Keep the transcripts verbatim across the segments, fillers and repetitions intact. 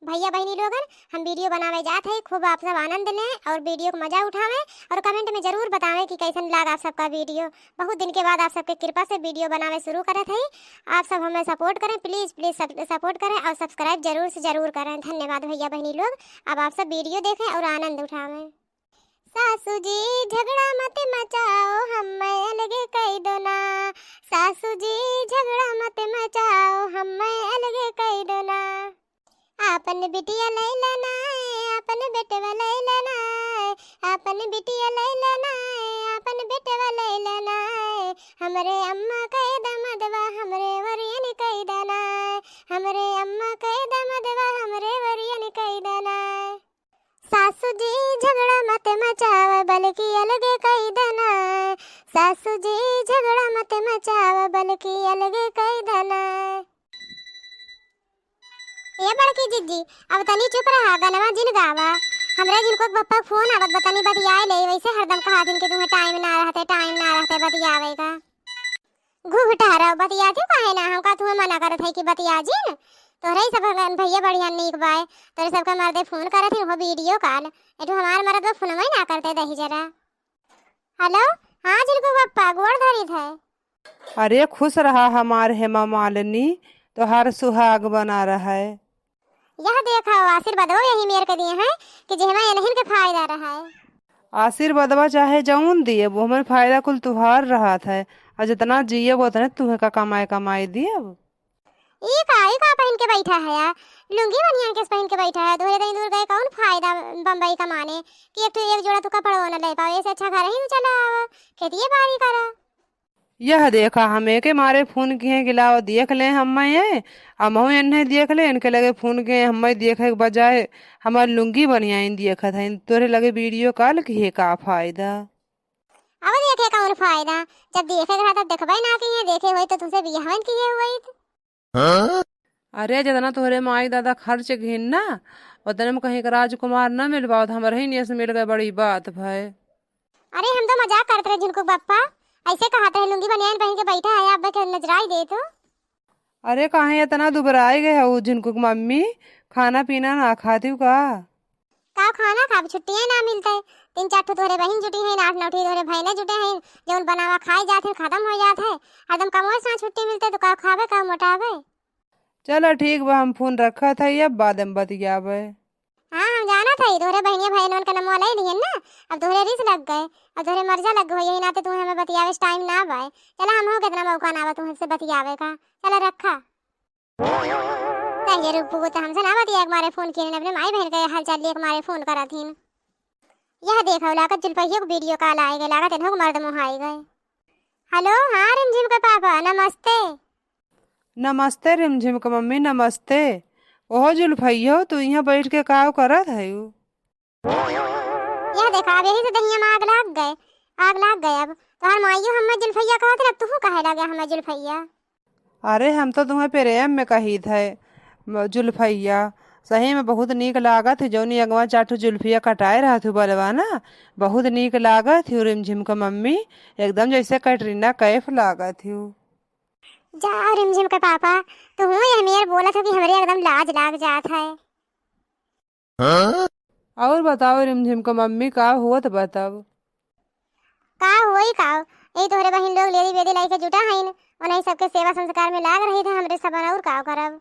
भइया बहिनी लोगन, हम video बनावे जात हई, खूब आप सब आनंद लें और video क मजा उठावें और comment में जरूर बतावें कि कैसन लाग आप सबका video। बहुत दिन के बाद आप सबके कृपा से video बनावे शुरू करत हई। आप सब हमें support करें, please, please सप-, support करें और subscribe जरूर से जरूर करें। धन्यवाद भइया बहिनी लोग। अब आप सब video देखें और आनंद उठावें। सासू जी झगड़ा मत मचाओ, हम्मे अलगे कई दो ना। सासू जी झगड़ा मत मचाओ, हम्मे अलगे कई दो ना। आपन बिटिया लैला ना, आपन बेटवा लैला ना, आपन बिटिया लैला ना, आपन बेटवा लैला ना। हमरे अम्मा कई दमदवा, हमरे वरियन कई दना। हमरे अम्मा कई दमदवा, हमरे वरियन कई दना। सासू जी झगड़ा मत मचावा, बल्कि अलगे कई दना। सासू जी झगड़ा मत मचावा, बल्कि अलगे कई दना। ए बड़की जिज्जी, अब तनी चुप रहा, गनवा जिन गावा। हमरे जिनको के पप्पा क फोन आवत बा, तनी बतियाए ले, वैसे हरदम कहा दिन के तुम्हें टाइम ना रहते, टाइम ना रहते बतियावे का। घूघटा रहो, बतियाती काहे ना? हम का तुम्हें मना करत है कि बतिया जिन? तोहरे ही सब भइया बढ़िया नीक बाय, तोहरे सबके मर्दे फोन करत ही, वो video call। एठू हमार मर्द बा, फोनवा ही ना करते दही जरा। हेलो, हाँ झिनकू पप्पा, गोड़ धरी थे। अरे खुश रहा हमार हेमा मालिनी, तोहार सुहाग बना रहे। यह देखा, आशीर्वादवा यही मेर के दिए हैं कि जेहमा एनहिन के फायदा रहा है। आशीर्वादवा चाहे जौन दिए, वो हमर फायदा कुल तुहार रहत है, और जितना जिए वो उतने तुम्हें का कमाए कमाए दिए। ई का, ई का पहिन के बैठा है यार? लुंगी बनियान केस पहिन के बैठा है। तोहरे तनी दूर गए कौन फायदा बम्बई कमाने कि एक ठो एक जोड़ा तू कपड़ो न ले पावे, ऐसे अच्छा घर ही न चला आवा, खेतिए बाड़ी करा। यह देखा, हम एके मारे फोन किहे कि लाओ देख ले हम्मे ये, हमहू एन्हे देख ले, इनके लगे फोन किहे, हम्मे देखे के बजाय हमार लुंगी बनियान देखत है। तोरे लगे video call किहे का फायदा? अब देखे कौन फायदा, जब देखे के रहा तब देखबे ना किहे, देखे होई तो तुमसे बियाहवन किहे होई। अरे, जितना तोहरे माई दादा खर्च किहिन ना, उतने में कहीं का राजकुमार न मिल पावत, हमरे ही नियस मिल गए, बड़ी बात भय। अरे, हम तो मजाक करत रहे झिनकू बप्पा, ऐसे कहत रहे लुंगी बनियान पहिन के बैठा है, आप के नजराई दे तो। अरे, काहे इतना दुबराए गए हो झिनकू की मम्मी, खाना पीना ना खाती हो का? का खाना खाब, छुट्टिए ना मिलते। तीन चार ठो तोहरे बहिन जुटी हैं, आठ नौ ठो तोहरे भैने जुटे हैं, जौन बनावा खाए जात है, खत्म हो जात है। हरदम कमवे से ना छुट्टी मिलते तो का खाबे, का मोटाबे? चलो ठीक बा, हम फोन रखत है, अब बाद में बतियाबे। हाँ, हम जानत है, तोहरे बहिनिया भैनवन के नमवा ले लिहन ना, अब तोहरे रिस लग गए, अब तोहरे मर्जा लग गए, यही नाते तुम्हें हमें बतियावे से टाइम ना बाए। चला, हमहू कितना मौका ना बा तुमसे बतियावे का। चला रखा। नहीं रे रुपू, तो हमसे ना बतिया, एक मारे फोन किए, अपने माई बहन के हाल चाल लिए एक मारे फोन करा थीन। यह देखो, लागत जुल्फहियो के video call आए गए, लागत इन्हों के मर्द मुँह आए गए। हेलो, हाँ रिमझिम के पापा, नमस्ते। नमस्ते रिमझिम के मम्मी, नमस्ते। ओहो जुल्फहियो, तू यहाँ बैठ के काव करत है? यह देखा, अब यही से दहिया में आग लाग गए, आग लाग गए। अब तोहार माइयो हमें जुल्फैया कहत रहे, अब तू कहे लगे हमें जुल्फैया। अरे, हम तो तुम्हें प्रेम में कही थे, म-, जुल्फैया। सही में बहुत नीक लागत है, जौनी अगवा चार ठो जुल्फिया कटाए रहत हूँ बलवा ना, बहुत नीक लागत है रिमझिम के मम्मी, एकदम जैसे कैटरीना कैफ लागत है। जा रिमझिम के पापा, तू हूँ यह मेर बोलत हो कि हमरे एकदम लाज लाग जात है। और बताओ रिमझिम के मम्मी, का होत बा तब? का होई का? यही तोहरे बहिन लोग लेदी बेदी लाई के जुटा हईन, उन्हीं सबके सेवा संस्कार में लाग रही थे हमरे सबन, और का करब?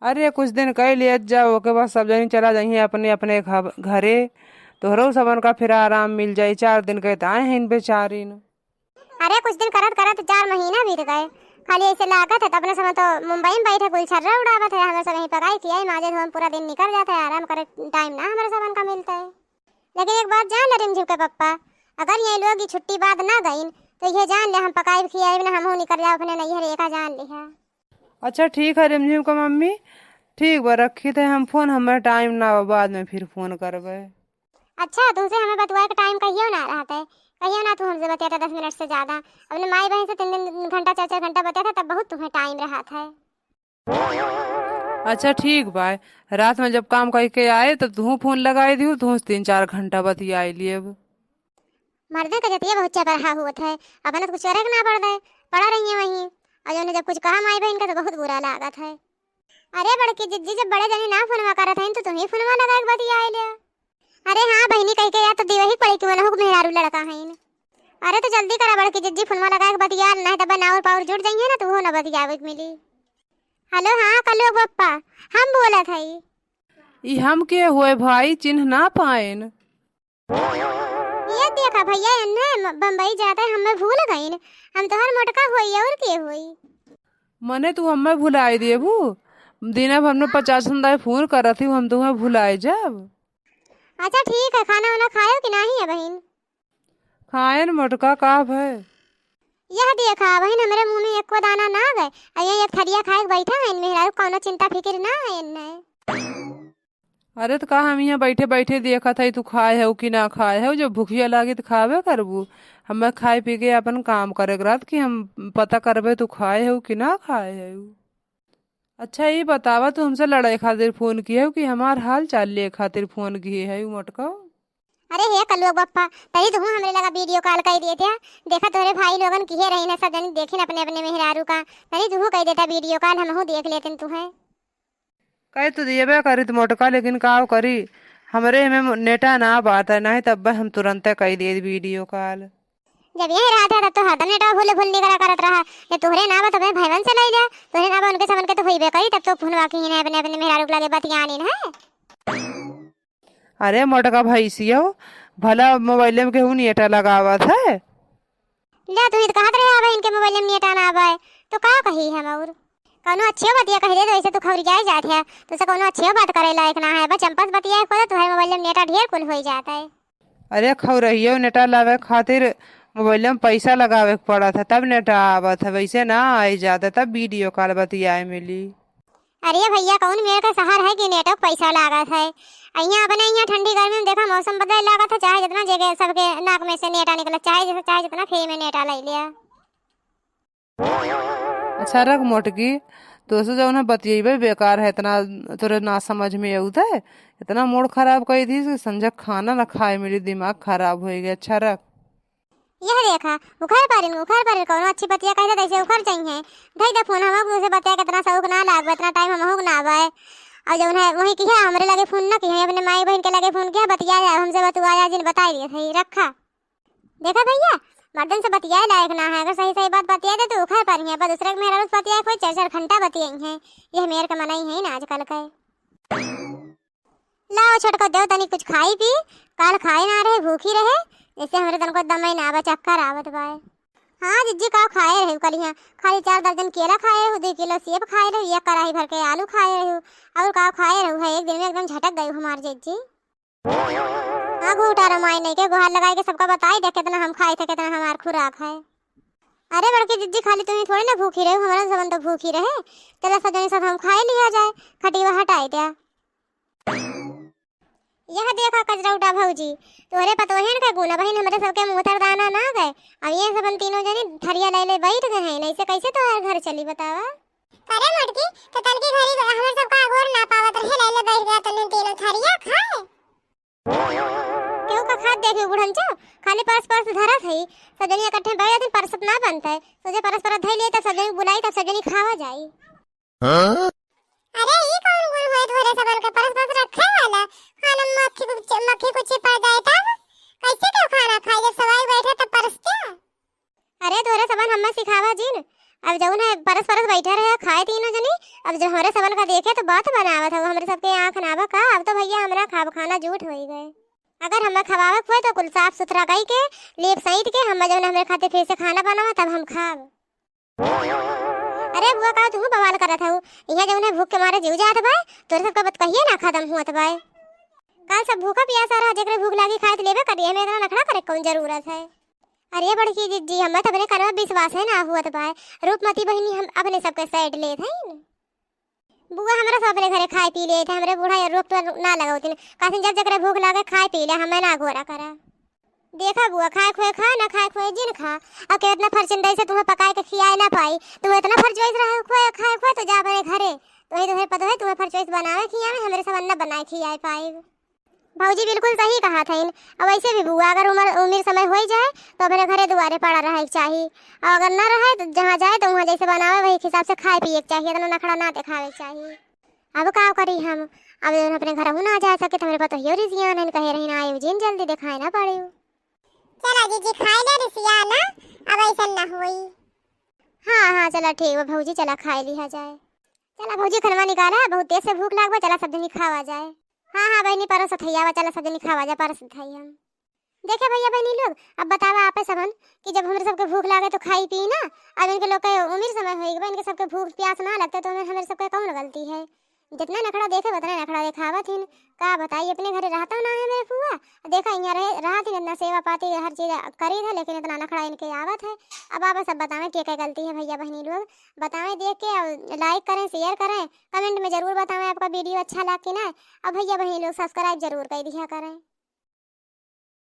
अरे कुछ दिन कई लियत जाओ, ओके बाद सब जनी चला जाइए अपने अपने घ-, घरे, तोहरो सबन का फिर आराम मिल जाई। चार दिन के ताए हैं बेचारिन। अरे कुछ दिन करत करत चार महीना बीत गए। खाली ऐसे लागत है, तो अपने समय तो मुंबई में बैठे गुलछर्रा उड़ावत है, हमें सब यहीं पकाई खियाई माजे धोए में पूरा दिन निकल जाता है, आराम करे टाइम ना हमारे सबन का मिलता है। लेकिन एक बात जान ले रिमझिम के पप्पा, अगर ये लोग ये छुट्टी बाद ना गईन तो ये जान ले हम पकाई खियाई ना, हमहू निकल जाओ अपने नैहर, एका जान लिहा। अच्छा ठीक है रिमझिम का मम्मी, ठीक बा, रखी थे हम फोन, हमें टाइम ना बा, बाद में फिर फोन करबे। अच्छा, तुमसे हमें बतुआए के टाइम कहियो ना रहत है, कहियो ना तू हमसे बतियाता दस मिनट से ज्यादा। अपने माई बहन से तीन दिन घंटा, चार चार घंटा बतियाता, तब बहुत तुम्हें टाइम रहत है। अच्छा ठीक बा, रात में जब काम करके आए तब तू फोन लगाई दियो, तू तीन चार घंटा बतियाई लिए। मर्दे के जतिया बहुत चपरहा होत है, अपना तो कुछ करे के ना पड़ दे, पड़ा रही है वहीं। और जौन जब कुछ कहा माई बहन का तो बहुत बुरा लागत है। अरे बड़की जिज्जी, जब बड़े जनी ना फोनवा करत हईन, तो तुही फोनवा लगाए के बतियाए ले। अरे हाँ बहिनी, कहि के याद तो दिवही पड़ी कि वनहु के मेहरारू लड़का हईन। अरे तो जल्दी करा बड़की जिज्जी, फोनवा लगाए के बतिया, नहीं तब नाउर पाउर जुट जाइए ना, तो वो ना बतियावे के मिली। हेलो, हाँ कलुआ बप्पा, हम बोलत हई। ई हम के होए भाई, चिन्ह ना पाएन। ये देखा भैया, एन्ने म-, बम्बई जाते हमें भूल गईन। हम तोहर मोटका होई, और के होई? मने तू हमें भुलाई देबू? दिना भर में पचास दाई फोन करत ही, हम तुम्हें भुलाई जाब? अच्छा ठीक है, खाना वाना खायो कि नाही है बहिन? खाएन मोटका, का भय? यह देखा बहिन, हमरे मुंह में एको दाना ना गए, और ये एक थरिया खाए के बैठा है, मेहरारू कौनो चिंता फिकिर ना है इन्हें। अरे त का हम यहाँ बैठे बैठे देखत हई तू खाए हऊ कि ना खाए हऊ? जब भुखिया लागी त खाबे करबू। हमें खाए पी के अपन काम करे के रहत कि हम पता करबे तू खाए हऊ कि ना खाए हऊ। अच्छा ई बतावा, तू हमसे लड़े खातिर फोन किए हऊ कि हमार हाल चाल ले खातिर फोन किए हऊ मोटका? अरे हे कलुआ बप्पा, तनी तुहू हमरे लगा वीडियो कॉल कर दिए थे। देखा तोहरे भाई लोगन किहे रही ना, सब जनी देखिन अपने अपने मेहरारू का। तनी तुहू कर देता वीडियो कॉल, हमहू देख लेते तुहे। कह तो दियबे करी त मोटका, लेकिन का करी, हमरे एमे नेटा ना बात है, नहीं तब हम तुरंते कह दिए वीडियो कॉल। जब यही रहत है तब तो हरदम नेटवा भूले भूल निकला करत रहा। जब तोहरे ना बा तब भैवन से ले ले, तोहरे ना बा उनके सबन के तो होइबे करी, तब तो फोनवा की ही नहीं अपने अपने मेहरारू के लगे बतियानी है। अरे मोटका भैंसियो, भला मोबाइले में केहू नेटा लगावत है? ले, तू ही तो कहत रहे, अब इनके मोबाइल में नेटा ना आवे, तो का कही हम और? कौनो अच्छे बतिया कह दे, तो ऐसे तू खौरियाई जात है, तुझसे कौनो अच्छे बात करे लायक ना है, बस चंपस बतिया खोदे, तुम्हारे मोबाइल में नेटा ढेर कुल हो जाता है। अरे खौरहियो नेटा लावे खातिर मोबाइल में पैसा लगावे के पड़त है, तब नेटा आवत है, वैसे ना आई जाता, तब वीडियो कॉल बतियाए मिली। अरे भैया, कौन मेर का शहर है कि नेटो के पैसा लागत है? अइहाँ अपने यहाँ ठंडी गर्मी में देखा, मौसम बदले लागत है, चाहे जितना जगह सबके नाक में से नेटा निकलत, चाहे जैसे चाहे जितना फ्री में नेटा ले लिया। अच्छा रख मोटकी, तोसे जौन है बतियेबे बेकार है, इतना तोरे ना समझ में अउत है, इतना मूड खराब कइ दिहिस कि संझा खाना ना खाए मिली, दिमाग खराब होइ गया। अच्छा रख। यह देखा, उखर परिन, उखर परिन, कौनो अच्छी बतिया कह दे, तैसे उखर जाई है। धई दे फोन, हमहू के तुझसे बतिया कितना शौक ना लागबे, इतना टाइम हमहू के ना आवे। और जौन है, वही किया, हमरे लगे फोन ना किया, अपने माई बहन के लगे फोन किया, बतिया जा, हमसे बतुआ जा, जिन बताई दिए सही, रखा। देखा भैया, मर्दन से बतियाए लायक ना है, अगर सही सही बात बतिया दे तो उखर परिन है, पर दूसरे के मेहरारू से बतियाए कोई चार चार घंटा बतियाई है। यह मेर के मनई है ना आजकल के। लाओ छोटको, देव तनी कुछ खाई पी, काल खाए ना रहे, भूखी रहे, जैसे हमरे तनको दमई ना आवा, चक्कर आवत बाय। हाँ जिज्जी, का खाए रहे कलिया? खाली चार दर्जन केला खाए रहे, दो किलो सेब खाए रहे, एक कढ़ाई भर के आलू खाए रहे, और का खाए रहे है? एक दिन में एकदम झटक गई हमार जिज्जी। हाँ घूटा रमाई नहीं के गुहार लगाए के सबका बताई दे कितना हम खाए थे, कितना हमार खुराक है। अरे बड़की जिज्जी, खाली तुम ही थोड़ी ना भूखी रहे, हमारा सबन तो भूखी रहे। चला सजनी सब हम खाए लिया जाए, खटिया हटाए द्या। यह देखा कजरौटा भौजी, तोहरे पतोहियन के गुना बहिन हमरे सबके मुँह तक दाना ना गए। अब ये सबन तीनों जनी थरिया ले ले बैठ गए हैं, ऐसे कैसे तोहर घर चली बतावा? अरे मोटकी, तो तनकी घरी हमरे सबका अगोर ना पावत रहे, ले ले बैठ गया तने तीनों थरिया खाए। केहू का खात देखियो बुढ़न चो, खाली परस परस धरत है, सब जनी इकट्ठे बैठ जाती, परसत ना बनते, सोचे परस परस धई लिए तब सब जनी बुलाई तब सब जनी खावा जाई। हाँ? अरे, ई कौन गुण होए तोहरे सबन के परस परस रखे वाला? खाना में मक्खी कुछ, मक्खी कुछ पड़ जाए तब? कैसे केहू खाना खाए जब सवाई बैठे तब परसते? अरे, तोहरे सबन हमें सिखावा जिन। अब जौन है परस परस बैठे रहे, खाए तीनों जनी। अब जब हमरे सबन का देखे तो बात बनावत हो, हमरे सबके आँख ना बा का? अब तो भैया हमरा खाब खाना झूठ होई गए। अगर हमें खवावे के होए तो कुल साफ सुथरा कई के, लीप सईत के, हमें जौन हमरे खातिर फिर से खाना बनावा तब हम खाब। अरे बुआ, का तू बवाल करत हऊ? इहाँ जौन है भूख के मारे जीव जात बाय, तोरे सबका बतकहिए ना खत्म हुअत बाय। काल सब भूखा पियासा रहा, जेकरे भूख लागी खाए त लेबे करी, एमे इतना नखड़ा करे के कौन जरूरत है? अरे बड़की जिज्जी, हमें तो अपने कनवा विश्वास है ना हुअत बाय। रूपमती बहिनी हम अपने सबके side लेत हईन। बुआ, हमरा सब अपने घरे खाए पी लेत है, हमरे बूढ़ा ये रोक टोक ना लगौतिन। कहतिन, "जब जेकरे भूख लागे, खाए पी ले, हमें ना अगोरा करा।" देखा बुआ, खाए खोए खा, ना खाए खोए जिन खा। अब केतना फर्चुन दई से तुम्हें पकाए के खियाए ना पाई। तुम्हें इतना फर्चोइस रहे खोए, खाए खोए तो जा अपने घरे। तो वही तो है पता है, तुम्हें फर्चोइस बनावे खियावे, हमरे सब अन्ना बनाए खियाए पाए। भौजी बिल्कुल सही कहा थईन। अब वैसे भी बुआ, अगर उम्र, उम्र समय होई जाए, तो अपने घरे दुआरे पड़ा रहे के चाही। और अगर ना रहे, तो जहाँ जाए, तो वहाँ जैसे बनावे, वही हिसाब से खाए पिए के चाही, इतना नखड़ा ना दिखावे के चाही। अब का करी हम, अब जौन अपने घरहू ना जा सके, तो हमरे पतोहियो रिसियान हन, कहे रही ना आयु जिन जल्दी देखाए ना पड़े। चला जीजी, खाए ले रिसिया ना, अब ऐसन ना होई। हाँ हाँ, चला ठीक बा भौजी, चला खाए लिहा जाए। चला भौजी, खनवा निकाला, बहुत तेज से भूख लाग बा, चला सब जनी खावा जाए। हाँ हाँ बहिनी, परस उठैया बा, चला सब जनी खावा जाए, परस उठाई हम। देखे भैया बहिनी लोग, अब बतावा आपे सबन कि जब हमरे सबके भूख लागे तो खाई पी ना। अब इनके लोग के उम्र समय होई बा, इनके सबके भूख प्यास ना लगते तो हमें, हमरे सबके कौन गलती है? जितना नखड़ा देखे उतना नखड़ा देखावत हिन। का बताई, अपने घरे रहता ना है मेरे फुआ, देखा यहाँ रहे रहत हिन, इतना सेवा पाती हर चीज करी है, लेकिन इतना नखड़ा इनके आवत है। अब आप सब बतावें के के गलती है भैया बहिनी लोग, बतावें देख के, और like करें, share करें, comment में जरूर बतावें आपका video अच्छा लाग कि ना। और भैया बहिनी लोग subscribe जरूर कर दिया करें।